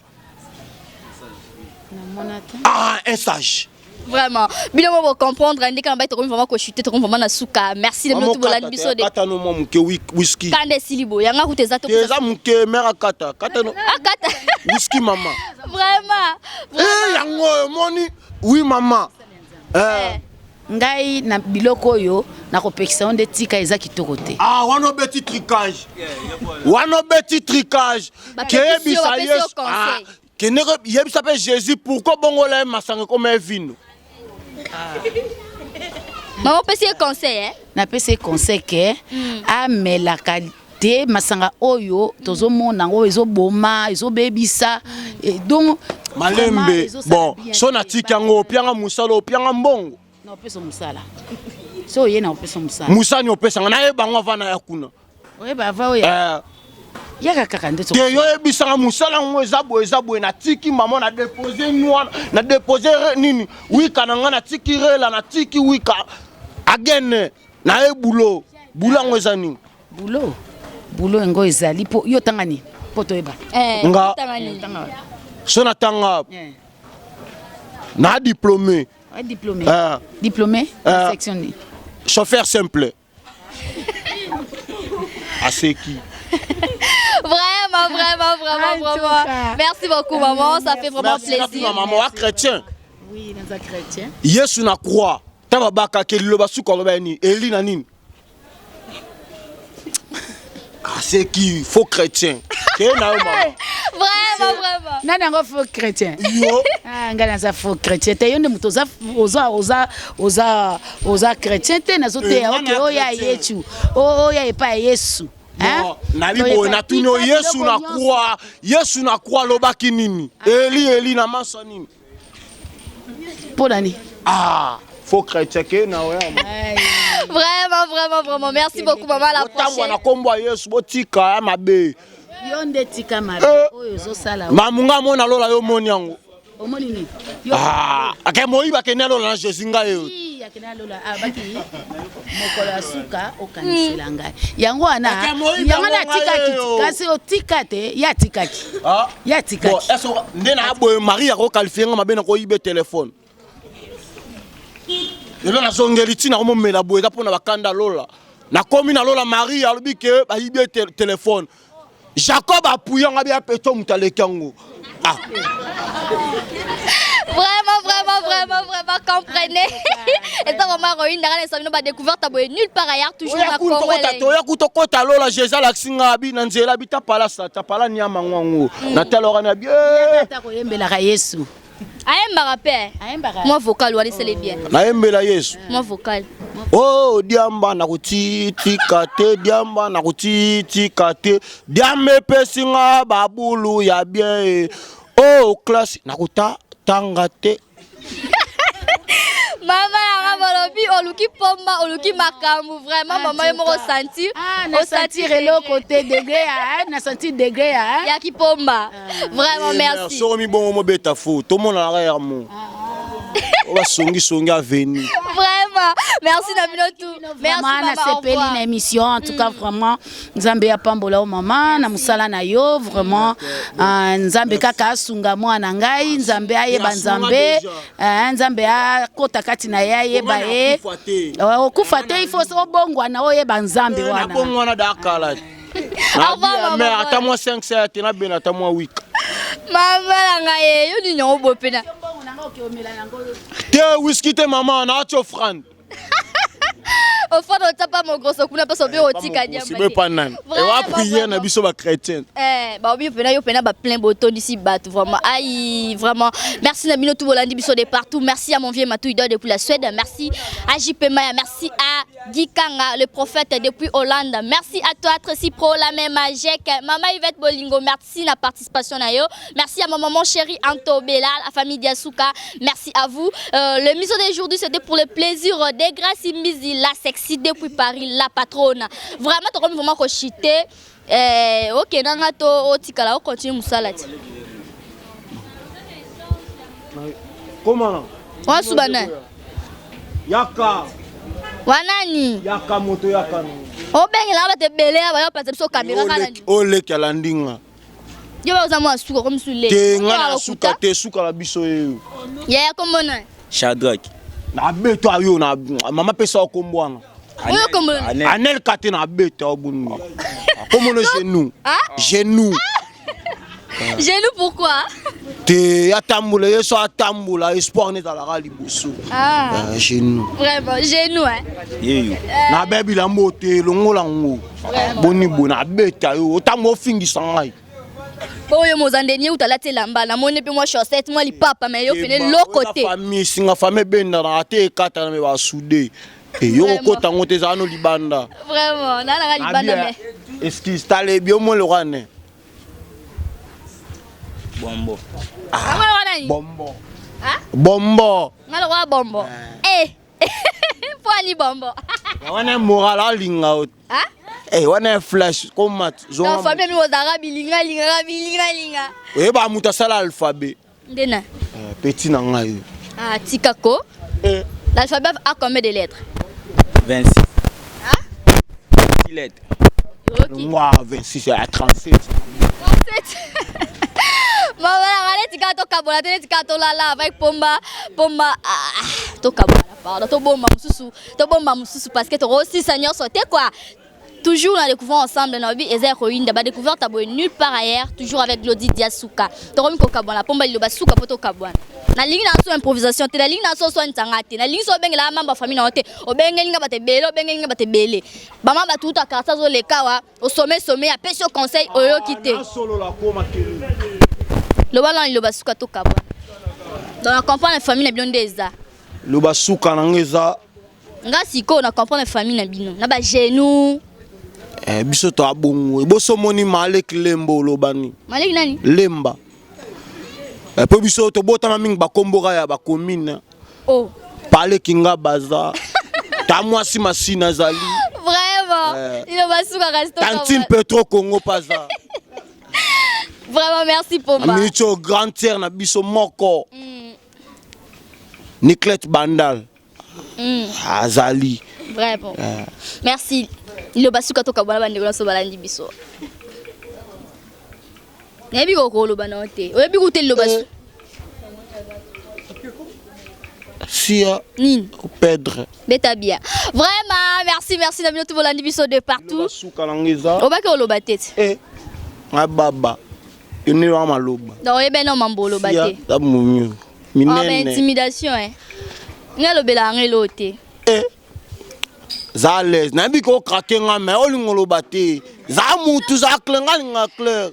Speaker 6: Ah, un sage.
Speaker 5: Vraiment. Bino mo comprendre ndeka na tokomi vraiment ko chuter tokomi vraiment na suka. Merci de nous bolandi biso de.
Speaker 6: Kata no mwa muke whisky.
Speaker 5: Kande silibo yanga kuteza to.
Speaker 6: Eza muke mère akata. Kata no.
Speaker 5: Akata.
Speaker 6: Whisky mama.
Speaker 5: Vraiment.
Speaker 6: Eh yango moni. Oui maman.
Speaker 4: Ngai na biloko oyo na kopekisa nde tika eza kitoko te.
Speaker 6: Ah wana obeti tricage. Wana obeti tricage. Kebisa Yesu. Keneko yebisa pe Jésus pourquoi bongo la masanga comme un vino.
Speaker 5: Mama opesi ye conseil, eh?
Speaker 4: Napesi ye conseil ke amelaka te masanga oyo tozomona yango ezoboma, ezobebisa. Et donc vraiment,
Speaker 6: Malembe.
Speaker 4: ezosala
Speaker 6: Bon,
Speaker 4: bien
Speaker 6: so
Speaker 4: te.
Speaker 6: natiki yango, opianga mosala, opianga mbongo.
Speaker 4: Na opesa mosala, so oye na opesa mosala.
Speaker 6: Mosani opesanga, nayeba yango ava na ya kuna.
Speaker 4: Oyeba ava oyo. Yaka kaka nde.
Speaker 6: Te, yo oyebisanga mosala yango eza boye, eza boye. Natiki mama, na dépose nwana, na dépose nini, wika na nga, natiki rela, natiki wika agene, naye bulo. Bulo yango eza nini?
Speaker 4: Bulo, bulo yango ezali mpo yo otanga nini, mpo toyeba.
Speaker 5: Eh,
Speaker 6: Nga.
Speaker 5: otanga nini?
Speaker 6: So natanga, na diplômé.
Speaker 4: Ouais, diplômé. Diplômé section nini?
Speaker 6: Chauffeur simple, aseki.
Speaker 5: Vraiment, vraiment, vraiment,
Speaker 4: En tout
Speaker 5: vraiment.
Speaker 4: cas.
Speaker 5: Merci beaucoup, maman. Ça fait vraiment
Speaker 6: Merci.
Speaker 5: plaisir.
Speaker 6: Natuna mama wa chrétien.
Speaker 4: Oui, naza chrétien.
Speaker 6: Yesu na croix, ta babakaki liloba suka, aloba ya nini? Eli na nini? Aseki, faux chrétien, ke na yo mama.
Speaker 5: Vraiment, vraiment.
Speaker 4: Nani yango faux chrétien?
Speaker 6: Yo.
Speaker 4: Ah, ngai naza faux chrétien te. Yo nde moto oza chrétien te. Nazoteya.
Speaker 6: Eh,
Speaker 4: Oke.
Speaker 6: nani
Speaker 4: Oyo ya
Speaker 6: chrétien?
Speaker 4: Yesu, oyo epai ya Yesu.
Speaker 6: Bon, nabi boye, natuni yo, Yesu na croix, Yesu na croix alobaki nini? Eli, Eli na masa nini?
Speaker 4: Mpo nani?
Speaker 6: Ah, faux chrétien, ke na oya.
Speaker 5: Vraiment, vraiment, vraiment. Merci beaucoup, maman. À la
Speaker 6: Botambwa
Speaker 5: prochaine.
Speaker 6: na nkombo ya Yesu, botika ya mabe.
Speaker 4: Yo nde tika mabe.
Speaker 6: Eh.
Speaker 4: Oyo ozosala.
Speaker 6: Mamunga mona lola, yo moni yango.
Speaker 4: Omoni nini yo?
Speaker 6: Ah, ake moyibi akende alola na Jésus, ngai oyo.
Speaker 4: Ii, akende alola, abaki mokolo ya suka okanisela ngai yango wana.
Speaker 6: Ake moyibi.
Speaker 4: Yango wana
Speaker 6: Yango ngai
Speaker 4: atikaki.
Speaker 6: oyo.
Speaker 4: Kasi otika te, ye atikaki.
Speaker 6: Ah.
Speaker 4: Ye
Speaker 6: Bon,
Speaker 4: atikaki.
Speaker 6: est-ce que nde na boye Marie akoqualifier nga mabe na koyiba telefone? Lelo nazongeli ntina komomela boye, eza mpona bakanda lola. Nakomi na lola, Marie alobi ke bayibi ye telefone. Jacob apuye yango, abi apeto moto aleki yango. Ah.
Speaker 5: Vraiment, vraiment, vraiment, vraiment, comprenez. Et ça, vraiment, Roïne, dans la découverte, nulle part ailleurs, toujours na Congo.
Speaker 6: Toya kuta kota lola, Jésus alakisi nga, abi na nzela, abi tapala sa tapala nyama ngwango natala wana abi eh.
Speaker 4: Ata koyembelaka Yesu.
Speaker 5: Ayembaka pe.
Speaker 4: Ayembaka.
Speaker 5: Moi vocal, wana esali bien.
Speaker 6: Nayembela Yesu.
Speaker 5: Moi vocal.
Speaker 6: O diamba nakotitika te, diamba nakotitika te, diamba epesi nga babulu ya bien e. O classe nakota tanga te.
Speaker 5: Mama yanga balobi oluki pomba, oluki makambo. Vraiment, mama, yo moko sentir.
Speaker 4: Ah, na sentir eloko te, degré ya na sentir degré ya
Speaker 5: Yaki pomba. Vraiment, merci.
Speaker 6: Soko mibongo mobeta fo tomonanaka ya mo o basongisongi aveni.
Speaker 5: Vraiment. Merci na bino tout. Merci,
Speaker 4: Vraiment,
Speaker 5: maman. Au
Speaker 4: nasepeli
Speaker 5: revoir.
Speaker 4: na émission. En tout cas, vraiment, Nzambe apambola yo mama na mosala na yo. Vraiment, ah, Nzambe kaka asunga mwana ngai, Nzambe ayeba.
Speaker 6: Asunga
Speaker 4: Nzambe
Speaker 6: déjà.
Speaker 4: ah, Nzambe akota kati na ye, ayeba
Speaker 6: Omwana
Speaker 4: ye.
Speaker 6: akufa te.
Speaker 4: Okufa te, il faut obongwana, oyeba Nzambe wana.
Speaker 6: Nabongo wana dakala.
Speaker 5: Au revoir, maman.
Speaker 6: Mais ata mwa 5 sa te, nabena ata mwa 8.
Speaker 5: Mama na ngai ye, yo nini yango boye pena?
Speaker 6: Te, whisky te mama, naati offrande.
Speaker 5: Ofanda otapa mogroso kuna mpe sobi otika diamba te.
Speaker 6: Epa nani? Ewa prière na biso bachrétien.
Speaker 5: Eh, baobi pena yo pena ba plein botondisi bato vraiment. Aïe, vraiment. Merci na bino tout bolandi biso de partout. Merci à mon vieux Matou Idol depuis la Suède. Merci à JP Maya, merci à Guy Kanga le prophète depuis Hollande. Merci à toi Tracy Pro, la même à Jek, Maman Yvette Bolingo, merci na participation na yo. Merci à ma maman chérie Anto Bella, la famille Diasuka. Merci à vous. Le mission d'aujourd'hui, c'était pour le plaisir de Gracie Mizi, la sexy depuis Paris, la patronne. Vraiment, tu as vraiment koshite. Eh, ok, nanga to otikala ocontinue mosala ti.
Speaker 6: Koma.
Speaker 5: Wasuba nani?
Speaker 6: Yaka.
Speaker 5: Wanani?
Speaker 6: Yaka moto, yaka.
Speaker 5: Obengela bato ebele awa, yo panza biso kamera kaka nani?
Speaker 6: Oleki alandi nga.
Speaker 5: Yo oza mwa suka komi sule.
Speaker 6: Te, nga na suka te, suka na biso yeyo.
Speaker 5: Yaya, kombo na?
Speaker 1: Shadrack.
Speaker 6: Nabeta yo na mama, pesa yo kombo wana.
Speaker 5: Oyo kombo?
Speaker 1: Anel.
Speaker 6: Anelka te, nabeta yo boni kombono genou.
Speaker 5: Ah?
Speaker 6: Genou.
Speaker 5: Genou, pourquoi?
Speaker 6: Te, atambola ye so atambola, espoir ne ezalaka liboso.
Speaker 5: Ah.
Speaker 6: Genou.
Speaker 5: Vraiment genou, hein?
Speaker 1: Yeyo.
Speaker 6: Nabebi bilamba te, longola yango boni boye, nabeta yo otambo ofingisa ngai.
Speaker 5: Po oyo moza ndeni euta alati elamba, namoni mpe mwa chaussette, mwa lipapa, mais yo pene loko te.
Speaker 6: Famille singa, famille ebendanaka te, ekatana me basude. Yo kokota yango te, ezala no libanda.
Speaker 5: Vraiment, na nanga libanda mais.
Speaker 6: Excuse, talebi yo mo lokwa ne.
Speaker 1: Bombo.
Speaker 5: Ah. Nga
Speaker 6: Bombo. Ah? Bombo.
Speaker 5: Nga lokwa bombo. Eh. Po ani bombo.
Speaker 6: Wana moral alinga o.
Speaker 5: Ah?
Speaker 6: Eh, wana flash koma
Speaker 5: zonga. Famille mi ozara bilinga linga bilinga linga.
Speaker 6: Oyeba mutu asala alphabet.
Speaker 5: Ndena.
Speaker 6: Petit na ngai.
Speaker 5: Ah, tika ko.
Speaker 6: Eh.
Speaker 5: L'alphabet a combien de lettres?
Speaker 1: 26.
Speaker 5: Ah?
Speaker 1: 6 lettres.
Speaker 5: Ok.
Speaker 6: Moi 26 à 37.
Speaker 5: 37. Bon voilà, neti kaka tokabola te, neti kaka tolala avec Pomba, Pomba, ah, tokabola, pardon, tobomba mosusu, tobomba mosusu parce que tokosisa nyonso te quoi. Toujours na découvert ensemble na bi eza koyinda ba découverte boye nulle part ailleurs, toujours avec Glody Diasuka. Tokomi kokabwana, Pomba liloba suka po tokabwana. Nalingi na so improvisation te, nalingi na so so ntanga te, nalingi so obengela mamba famille na yo te, obengeli nga bato ebele, obengeli nga bato ebele. Bama bato uta quartier azoleka wa, osome some, apesi yo conseil oyoki te. Loba na liloba suka tokabwana. Donc na comprendre famille na bino nde eza.
Speaker 6: Loba suka na nga eza.
Speaker 5: Nga sikoyo na comprendre famille na bino na ba genoux.
Speaker 6: Eh, biso to abongo. Boso moni Malek Lembo olobani.
Speaker 5: Malek nani?
Speaker 6: Lemba. Eh, po biso to botama mingi ba kombo ya ba commune.
Speaker 5: Oh.
Speaker 6: Parler kinga baza. Ta mwasi masina zali.
Speaker 5: Vraiment.
Speaker 6: Eh.
Speaker 5: Il va suka resto.
Speaker 6: Tantine Petro Congo paza.
Speaker 5: Vraiment merci Pomba.
Speaker 6: Amicho grand tiers na biso moko. Niclette Bandal. Azali.
Speaker 5: Vraiment. Merci. Liloba suka tokabwana bandeko nyonso balandi biso. Nayebi kokoloba na yo te. Oyebi kuta liloba su.
Speaker 6: Sia
Speaker 5: Nini?
Speaker 6: Pedre.
Speaker 5: Beta bien. Vraiment, merci, merci na bino tout bolandi biso de partout.
Speaker 6: Suka na ngeza.
Speaker 5: Obaki oloba te.
Speaker 6: Eh. Nga baba. Yo ne wa maloba.
Speaker 5: Donc oyebe no mambo oloba
Speaker 6: Sia
Speaker 5: te.
Speaker 6: ta mumio.
Speaker 5: Oh, ba
Speaker 6: Minene.
Speaker 5: intimidation eh. Nga lobela yango eloko te.
Speaker 6: Eh. Za à l'aise. Nayebi ko craquer nga mais olingo oloba te. Za mutu za clair nga linga clair.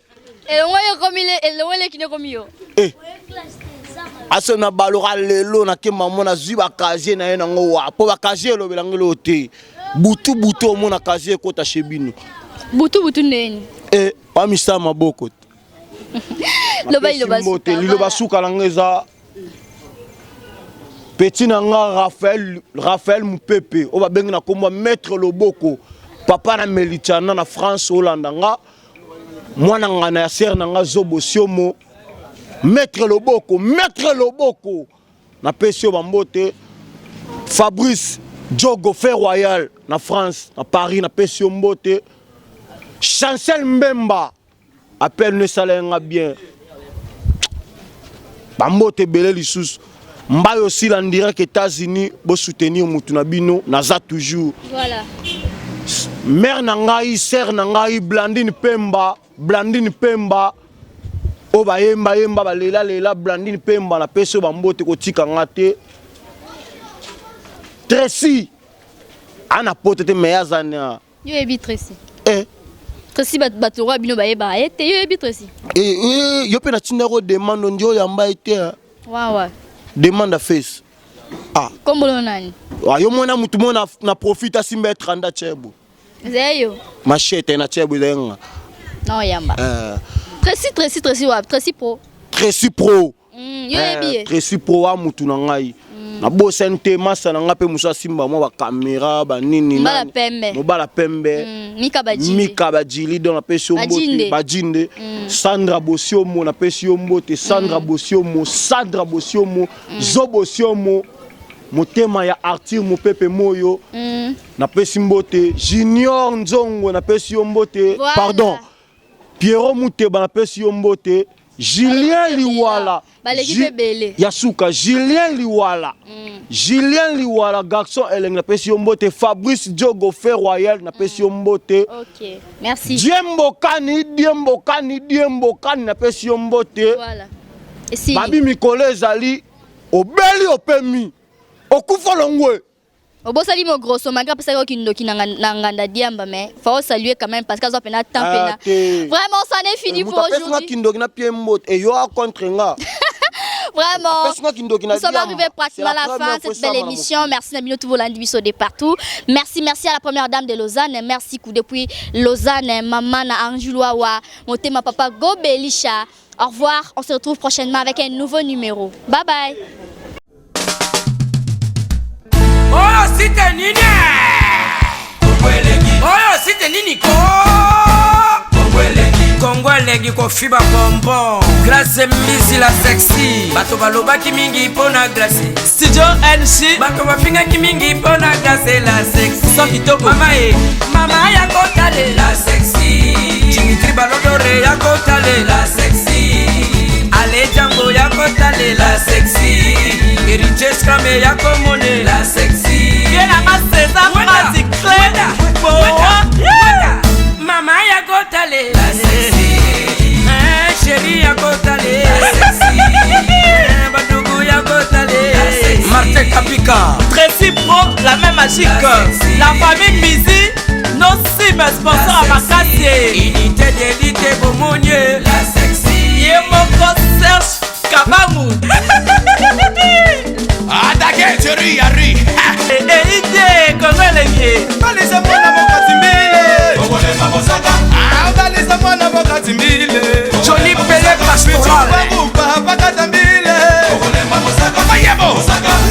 Speaker 5: Elongo yo komi le elongo eleki ne komi yo.
Speaker 6: Eh. Aso na balora lelo na ke mamo na zwi ba casier na ye nango wa po ba casier elobela ngo eloko te. Butu butu omona casier ekota chez bino.
Speaker 5: Butu butu ndeni.
Speaker 6: Eh, wa misala maboko.
Speaker 5: Loba liloba
Speaker 6: Mbote,
Speaker 5: suka.
Speaker 6: liloba suka na nga eza petit na nga Raphaël, Raphaël Mupepe oyo babengi na kombo ya Maître Loboko, papa na Melitiana na France olanda nga, mwana nga na ya sœur na nga Zobo Siomo, Maître Loboko, Maître Loboko napesi yo bambote. Fabrice Diogo Fer Royal na France na Paris napesi yo mbote. Chancel Mbemba appel ne sala nga bien. Bambote ebele lisusu. Mbayo aussi en direct États-Unis bo soutenir mutu na bino naza toujours.
Speaker 5: Voilà.
Speaker 6: Mère na ngai, sœur na ngai Blandine Pemba, Blandine Pemba o bayemba yemba balela lela Blandine Pemba na peso bambote kotika nga te. Tracy ana pote te mais azana.
Speaker 5: Yo yebi Tracy.
Speaker 6: Eh.
Speaker 5: Tracy bato roi bino bayeba ye te, yo yebi Tracy.
Speaker 6: Eh, eh, yo pe na tinda ko demande ndio yamba ete.
Speaker 5: Wa wa.
Speaker 6: Demande à face. Ah.
Speaker 5: Kombolo nani?
Speaker 6: Ah, yo mona mutu mona na profite asimba 30 chebo.
Speaker 5: Zeyo.
Speaker 6: Machete na chebo zenga.
Speaker 5: Non yamba.
Speaker 6: Eh.
Speaker 5: Tracy Tracy Tracy wa Tracy Pro.
Speaker 6: Tracy Pro.
Speaker 5: Yo yebi ye.
Speaker 6: Tracy Pro wa mutu na ngai. Na bosani te masa na nga pe musa simba mwa ba caméra ba nini
Speaker 5: Mobala
Speaker 6: nani.
Speaker 5: pembe.
Speaker 6: Mobala pembe.
Speaker 5: Mika Bajili.
Speaker 6: Mika Bajili donc na pesi yo mbote.
Speaker 5: Bajinde.
Speaker 6: Bajinde. Sandra Bosiomo na pesi yo mbote. Sandra Bosiomo, Sandra Bosiomo, Zobo Siomo. Motema ya Arthur Mopepe Moyo. Na pesi mbote. Junior Nzongo na pesi yo mbote.
Speaker 5: Voilà.
Speaker 6: Pardon. Pierrot Muteba na pesi yo mbote. Julien Liwala.
Speaker 5: Baleki pe bele.
Speaker 6: Yasuka Julien Liwala. Julien Liwala garçon eleng na pesi yo mbote. Fabrice Diogo Fer Royal na pesi yo mbote.
Speaker 5: OK. Merci.
Speaker 6: Diembokani, Diembokani, Diembokani na pesi yo mbote.
Speaker 5: Voilà. Esili.
Speaker 6: Babi mikolo ezali obeli opemi. Okufa longwe.
Speaker 5: Obosali mo grosso malgré apesaki yo kindoki na nganda diamba mais faut saluer quand même parce qu'azo pena temps
Speaker 6: Ah,
Speaker 5: pena.
Speaker 6: te.
Speaker 5: Vraiment ça n'est fini pour
Speaker 6: Mutu apesi nga
Speaker 5: aujourd'hui.
Speaker 6: kindoki na pie mbote et yo a contre nga.
Speaker 5: Vraiment.
Speaker 6: Apesi nga kindoki na
Speaker 5: Nous sommes
Speaker 6: diamba.
Speaker 5: arrivés pratiquement à
Speaker 6: C'est
Speaker 5: la
Speaker 6: la
Speaker 5: fin
Speaker 6: première
Speaker 5: de cette
Speaker 6: fois
Speaker 5: belle
Speaker 6: ça,
Speaker 5: émission. Merci Nabino Touvolandi Biso de partout. Merci, merci à la première dame de Lausanne. Merci coup depuis Lausanne, maman Anjoulouawa, mon thème papa Gobelisha. Au revoir, on se retrouve prochainement avec un nouveau numéro. Bye bye.
Speaker 1: Oyo site nini? Oyo site nini ko? Kongo elengi kofiba bonbon. Grace Mbisi la sexy. Bato balobaki mingi mpo na Grace.
Speaker 2: Studio NG.
Speaker 1: Bato bafingaki mingi mpo na Grace la sexy.
Speaker 2: Son kitoko.
Speaker 1: Mama e, mama ya kotalela sexy. Dimitri Balodore ya kotalela sexy. Ale Django ya kotalela sexy. Héritier Scrame ya komonela sexy.
Speaker 2: Ye nanga César
Speaker 1: Wenda,
Speaker 2: Mati Clé.
Speaker 1: wenda,
Speaker 2: Boa.
Speaker 1: wenda. Mama ya kotalela sexy. Eh, chéri ya kotalela sexy. Eh, badugu ya kotalela sexy.
Speaker 7: Martin Kapika.
Speaker 2: Tracy Pro, la main magique. La famille Mizi, nos cibles sponsors à Makassi.
Speaker 1: Unité d'élite bomonie la sexy.
Speaker 2: Ye moko Serge Kabangu.
Speaker 8: Attaquez, chérie, Harry.
Speaker 2: Eide, Kongo elengi.
Speaker 8: Balisa mwana mokati mbile. Ah, balisa mwana mokati mbile.
Speaker 1: Johnny Pelé Pastoral.
Speaker 8: Bitumba pakata mbile. Mayebo,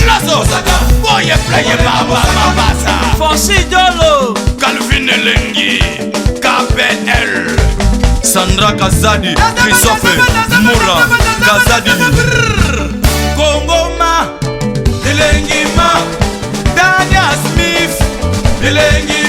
Speaker 8: Loso, Boye Pleye Baba Mabasa.
Speaker 2: Fonchi Dolo.
Speaker 8: Calvin Elengi, KPL.
Speaker 7: Sandra Kazadi, Christophe Moura, Kazadi.
Speaker 8: Kongoma, Elengima, Dania Smith, Elengima.